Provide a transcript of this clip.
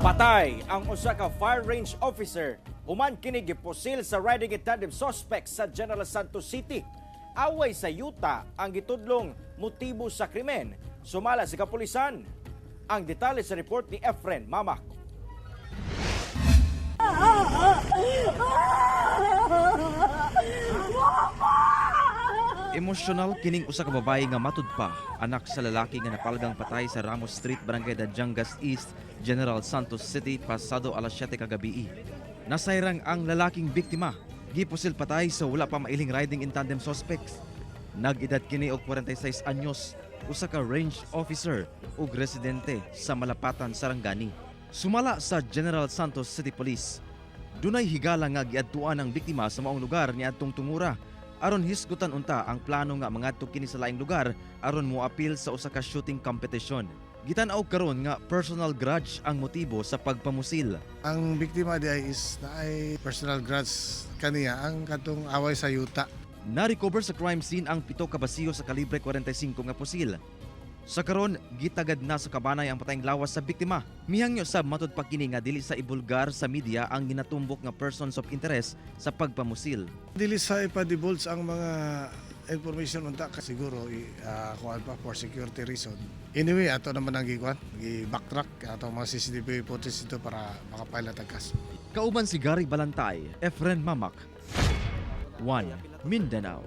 Patay ang usa ka fire range officer human kini gipusil sa riding in tandem suspect sa General Santos City. Away sa yuta ang gitudlong motibo sa krimen, sumala sa kapulisan. Ang detalye sa report ni Efren Mamak. Emosyonal kining usa ka babae nga matud pa anak sa lalaki nga napalgang patay sa Ramos Street, Barangay Dadiangas East, General Santos City pasado alas 7 kagabii. Nasayrang ang lalaking biktima, gipusil patay sa wala pa mailing riding in tandem suspects. Nag-edad kini og 46 anyos, usa ka range officer ug residente sa Malapatan, Sarangani. Sumala sa General Santos City Police, dunay higala nga giadtuan ang biktima sa maong lugar niadtong tungura aron hisgutan unta ang plano nga mangadto kini sa laing lugar aron moapil sa usa ka shooting competition. Gitan-aw karon nga personal grudge ang motibo sa pagpamusil. Ang biktima di ay is naay personal grudge kaniya, ang katong away sa yuta. Na-recover sa crime scene ang 7 ka basiyo sa kalibre 45 nga pusil. Sa karon, gitagad na sa kabanay ang patayng lawas sa biktima. Mihangyo sab matud pa kini nga dili sa ibulgar sa media ang ginatumbok nga persons of interest sa pagpamusil. Dili sa ipa-divulge ang mga information unta kasi siguro kuan pa for security reason. Anyway, ato naman ang gikuan, gi-backtrack ato mga CCTV footage ito para makapile ang kaso. Kauban si Gary Balantay, Efren Mamak, 1 Mindanao.